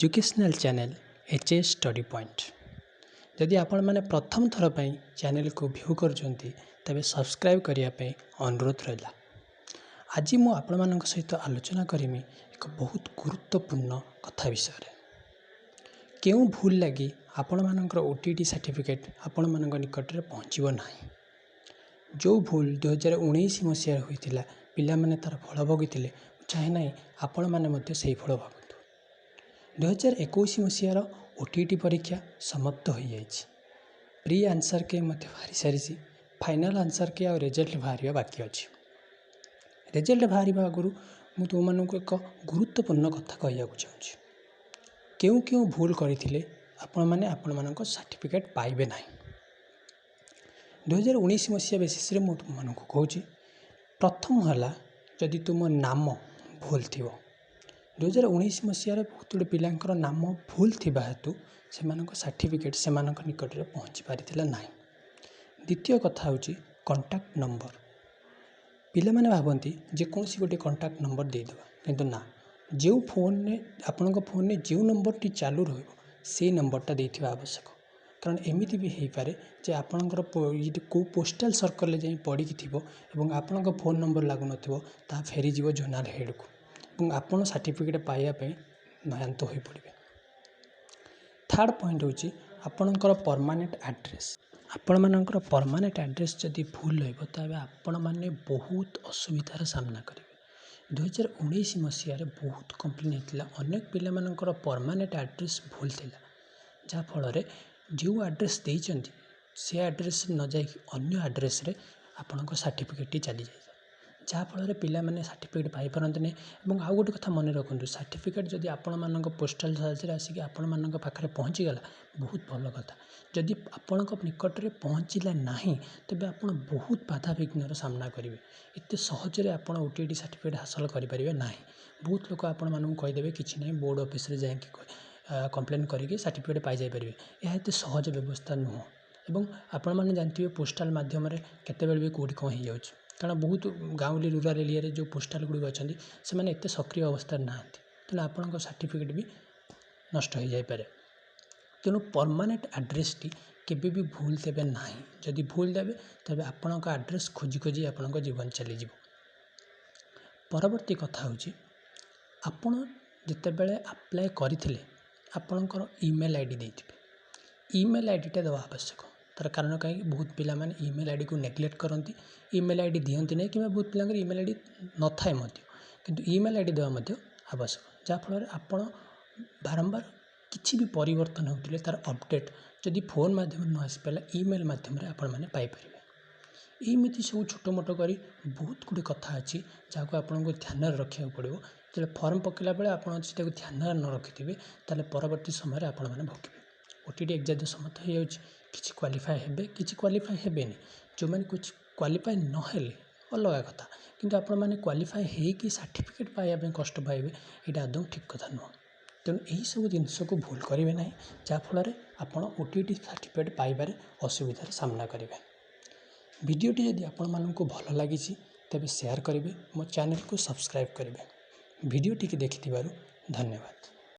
Educational channel H S study point. ଯଦି ଆପଣମାନେ ପ୍ରଥମ ଥର ପାଇଁ ଚ୍ୟାନେଲ୍କୁ ଭ୍ୟୁ କରୁଛନ୍ତି, ତେବେ ସବସ୍କ୍ରାଇବ୍ କରିବା ପାଇଁ ଅନୁରୋଧ ରହିଲା। ଆଜି ମୁଁ ଆପଣମାନଙ୍କ ସହିତ ଆଲୋଚନା କରିବି ଏକ ବହୁତ ଗୁରୁତ୍ୱପୂର୍ଣ୍ଣ କଥା ବିଷୟରେ। କେଉଁ ଭୁଲ ଲାଗି ଆପଣମାନଙ୍କର ଓଟିଇଟି ସାର୍ଟିଫିକେଟ୍ ଆପଣମାନଙ୍କ ନିକଟରେ ପହଞ୍ଚିବ ନାହିଁ। ଯେଉଁ ଭୁଲ 2019 ମସିହାରେ ହୋଇଥିଲା, ପିଲାମାନେ ତା'ର ଫଳ ଭୋଗିଥିଲେ। ମୁଁ ଚାହେଁ ନାହିଁ ଆପଣମାନେ ମଧ୍ୟ ସେହି ଫଳ ଭୋଗନ୍ତୁ। 2021 ମସିହାର ଓଟିଇଟି ପରୀକ୍ଷା ସମାପ୍ତ ହୋଇଯାଇଛି। ପ୍ରି ଆନ୍ସର୍ କି ମଧ୍ୟ ବାହାରି ସାରିଛି। ଫାଇନାଲ୍ ଆନ୍ସର୍ କି ଆଉ ରେଜଲ୍ଟ ବାହାରିବା ବାକି ଅଛି। ରେଜଲ୍ଟ ବାହାରିବା ଆଗରୁ ମୁଁ ତୁମମାନଙ୍କୁ ଏକ ଗୁରୁତ୍ୱପୂର୍ଣ୍ଣ କଥା କହିବାକୁ ଚାହୁଁଛି। କେଉଁ କେଉଁ ଭୁଲ କରିଥିଲେ ଆପଣମାନେ ଆପଣମାନଙ୍କ ସାର୍ଟିଫିକେଟ୍ ପାଇବେ ନାହିଁ, 2019 ମସିହା ବେସିସ୍ରେ ମୁଁ ତୁମମାନଙ୍କୁ କହୁଛି। ପ୍ରଥମ ହେଲା, ଯଦି ତୁମ ନାମ ଭୁଲ ଥିବ। 2019 ମସିହାରେ ବହୁତ ଗୁଡ଼ିଏ ପିଲାଙ୍କର ନାମ ଭୁଲ ଥିବା ହେତୁ ସେମାନଙ୍କ ସାର୍ଟିଫିକେଟ୍ ସେମାନଙ୍କ ନିକଟରେ ପହଞ୍ଚି ପାରିଥିଲା ନାହିଁ। ଦ୍ୱିତୀୟ କଥା ହେଉଛି କଣ୍ଟାକ୍ଟ ନମ୍ବର। ପିଲାମାନେ ଭାବନ୍ତି ଯେକୌଣସି ଗୋଟିଏ କଣ୍ଟାକ୍ଟ ନମ୍ବର ଦେଇଦେବା, କିନ୍ତୁ ନା, ଯେଉଁ ଫୋନ୍ରେ ଆପଣଙ୍କ ଫୋନ୍ରେ ଯେଉଁ ନମ୍ବରଟି ଚାଲୁ ରହିବ, ସେଇ ନମ୍ବରଟା ଦେଇଥିବା ଆବଶ୍ୟକ। କାରଣ ଏମିତି ବି ହେଇପାରେ ଯେ ଆପଣଙ୍କର ଏଇଠି କେଉଁ ପୋଷ୍ଟାଲ୍ ସର୍କଲ୍ରେ ଯାଇ ପଡ଼ିକି ଥିବ ଏବଂ ଆପଣଙ୍କ ଫୋନ୍ ନମ୍ବର ଲାଗୁନଥିବ, ତାହା ଫେରିଯିବ ଜୋନାଲ୍ ହେଡ଼୍କୁ ଏବଂ ଆପଣ ସାର୍ଟିଫିକେଟ୍ ପାଇବା ପାଇଁ ନୟାନ୍ତ ହୋଇପଡ଼ିବେ। ଥାର୍ଡ଼ ପଏଣ୍ଟ ହେଉଛି ଆପଣଙ୍କର ପରମାନେଣ୍ଟ ଆଡ୍ରେସ୍। ଆପଣମାନଙ୍କର ପରମାନେଣ୍ଟ ଆଡ୍ରେସ୍ ଯଦି ଭୁଲ ରହିବ, ତେବେ ଆପଣମାନେ ବହୁତ ଅସୁବିଧାର ସାମ୍ନା କରିବେ। 2019 ମସିହାରେ ବହୁତ କମ୍ପ୍ଲେନ୍ ହେଇଥିଲା। ଅନେକ ପିଲାମାନଙ୍କର ପରମାନେଣ୍ଟ ଆଡ୍ରେସ୍ ଭୁଲ ଥିଲା, ଯାହାଫଳରେ ଯେଉଁ ଆଡ୍ରେସ୍ ଦେଇଛନ୍ତି ସେ ଆଡ୍ରେସ୍ରେ ନ ଯାଇକି ଅନ୍ୟ ଆଡ୍ରେସ୍ରେ ଆପଣଙ୍କ ସାର୍ଟିଫିକେଟ୍ଟି ଚାଲିଯାଇଥାଏ, ଯାହାଫଳରେ ପିଲାମାନେ ସାର୍ଟିଫିକେଟ୍ ପାଇପାରନ୍ତିନି। ଏବଂ ଆଉ ଗୋଟେ କଥା ମନେ ରଖନ୍ତୁ, ସାର୍ଟିଫିକେଟ୍ ଯଦି ଆପଣମାନଙ୍କ ପୋଷ୍ଟାଲ୍ ସାହାଯ୍ୟରେ ଆସିକି ଆପଣମାନଙ୍କ ପାଖରେ ପହଞ୍ଚିଗଲା, ବହୁତ ଭଲ କଥା। ଯଦି ଆପଣଙ୍କ ନିକଟରେ ପହଞ୍ଚିଲା ନାହିଁ, ତେବେ ଆପଣ ବହୁତ ବାଧାବିଘ୍ନର ସାମ୍ନା କରିବେ। ଏତେ ସହଜରେ ଆପଣ ଓଟିଇଟି ସାର୍ଟିଫିକେଟ୍ ହାସଲ କରିପାରିବେ ନାହିଁ। ବହୁତ ଲୋକ ଆପଣମାନଙ୍କୁ କହିଦେବେ, କିଛି ନାହିଁ, ବୋର୍ଡ଼ ଅଫିସରେ ଯାଇକି କମ୍ପ୍ଲେନ୍ କରିକି ସାର୍ଟିଫିକେଟ୍ ପାଇଯାଇପାରିବେ। ଏହା ଏତେ ସହଜ ବ୍ୟବସ୍ଥା ନୁହଁ ଏବଂ ଆପଣମାନେ ଜାଣିଥିବେ, ପୋଷ୍ଟାଲ୍ ମାଧ୍ୟମରେ କେତେବେଳେ ବି କେଉଁଠି କ'ଣ ହେଇଯାଉଛି। କାରଣ ବହୁତ ଗାଉଁଲି, ରୁରାଲ୍ ଏରିଆରେ ଯେଉଁ ପୋଷ୍ଟାଲ୍ ଗୁଡ଼ିକ ଅଛନ୍ତି, ସେମାନେ ଏତେ ସକ୍ରିୟ ଅବସ୍ଥାରେ ନାହାନ୍ତି। ତେଣୁ ଆପଣଙ୍କ ସାର୍ଟିଫିକେଟ୍ ବି ନଷ୍ଟ ହୋଇଯାଇପାରେ। ତେଣୁ ପରମାନେଣ୍ଟ ଆଡ୍ରେସ୍ଟି କେବେ ବି ଭୁଲ ଦେବେ ନାହିଁ। ଯଦି ଭୁଲ ଦେବେ, ତେବେ ଆପଣଙ୍କ ଆଡ୍ରେସ୍ ଖୋଜି ଖୋଜି ଆପଣଙ୍କ ଜୀବନ ଚାଲିଯିବ। ପରବର୍ତ୍ତୀ କଥା ହେଉଛି, ଆପଣ ଯେତେବେଳେ ଆପ୍ଲାଏ କରିଥିଲେ, ଆପଣଙ୍କର ଇମେଲ୍ ଆଇଡ଼ି ଦେଇଥିବେ। ଇମେଲ୍ ଆଇଡ଼ିଟା ଦେବା ଆବଶ୍ୟକ। ତା'ର କାରଣ କାହିଁକି, ବହୁତ ପିଲାମାନେ ଇମେଲ୍ ଆଇଡ଼ିକୁ ନେଗ୍ଲେକ୍ଟ କରନ୍ତି, ଇମେଲ୍ ଆଇଡ଼ି ଦିଅନ୍ତି ନାହିଁ କିମ୍ବା ବହୁତ ପିଲାଙ୍କର ଇମେଲ୍ ଆଇଡ଼ି ନଥାଏ ମଧ୍ୟ। କିନ୍ତୁ ଇମେଲ୍ ଆଇଡ଼ି ଦେବା ମଧ୍ୟ ଆବଶ୍ୟକ, ଯାହାଫଳରେ ଆପଣ ବାରମ୍ବାର କିଛି ବି ପରିବର୍ତ୍ତନ ହେଉଥିଲେ ତା'ର ଅପଡ଼େଟ୍ ଯଦି ଫୋନ୍ ମାଧ୍ୟମରେ ନ ଆସିପାରିଲା, ଇମେଲ୍ ମାଧ୍ୟମରେ ଆପଣମାନେ ପାଇପାରିବେ। ଏମିତି ସବୁ ଛୋଟ ମୋଟ କରି ବହୁତ ଗୁଡ଼ିଏ କଥା ଅଛି, ଯାହାକୁ ଆପଣଙ୍କୁ ଧ୍ୟାନରେ ରଖିବାକୁ ପଡ଼ିବ। ଯେତେବେଳେ ଫର୍ମ ପକାଇଲା ବେଳେ ଆପଣ ସେଟାକୁ ଧ୍ୟାନରେ ନ ରଖିଥିବେ, ତାହେଲେ ପରବର୍ତ୍ତୀ ସମୟରେ ଆପଣମାନେ ଭୋଗିବେ। ଓଟିଇଟି ଏକ୍ଜାମ୍ ତ ସମାପ୍ତ ହୋଇଯାଉଛି। କିଛି କ୍ୱାଲିଫାଏ ହେବେ, କିଛି କ୍ୱାଲିଫାଏ ହେବେନି। ଯେଉଁମାନେ କିଛି କ୍ୱାଲିଫାଏ ନହେଲେ ଅଲଗା କଥା, କିନ୍ତୁ ଆପଣମାନେ କ୍ୱାଲିଫାଏ ହେଇକି ସାର୍ଟିଫିକେଟ୍ ପାଇବା ପାଇଁ କଷ୍ଟ ପାଇବେ, ଏଇଟା ଆଦୌ ଠିକ୍ କଥା ନୁହଁ। ତେଣୁ ଏହିସବୁ ଜିନିଷକୁ ଭୁଲ କରିବେ ନାହିଁ, ଯାହାଫଳରେ ଆପଣ ଓଟିଇଟି ସାର୍ଟିଫିକେଟ୍ ପାଇବାରେ ଅସୁବିଧାର ସାମ୍ନା କରିବେ। ଭିଡ଼ିଓଟି ଯଦି ଆପଣମାନଙ୍କୁ ଭଲ ଲାଗିଛି, ତେବେ ସେୟାର କରିବେ, ମୋ ଚ୍ୟାନେଲକୁ ସବସ୍କ୍ରାଇବ୍ କରିବେ। ଭିଡ଼ିଓଟିକି ଦେଖିଥିବାରୁ ଧନ୍ୟବାଦ।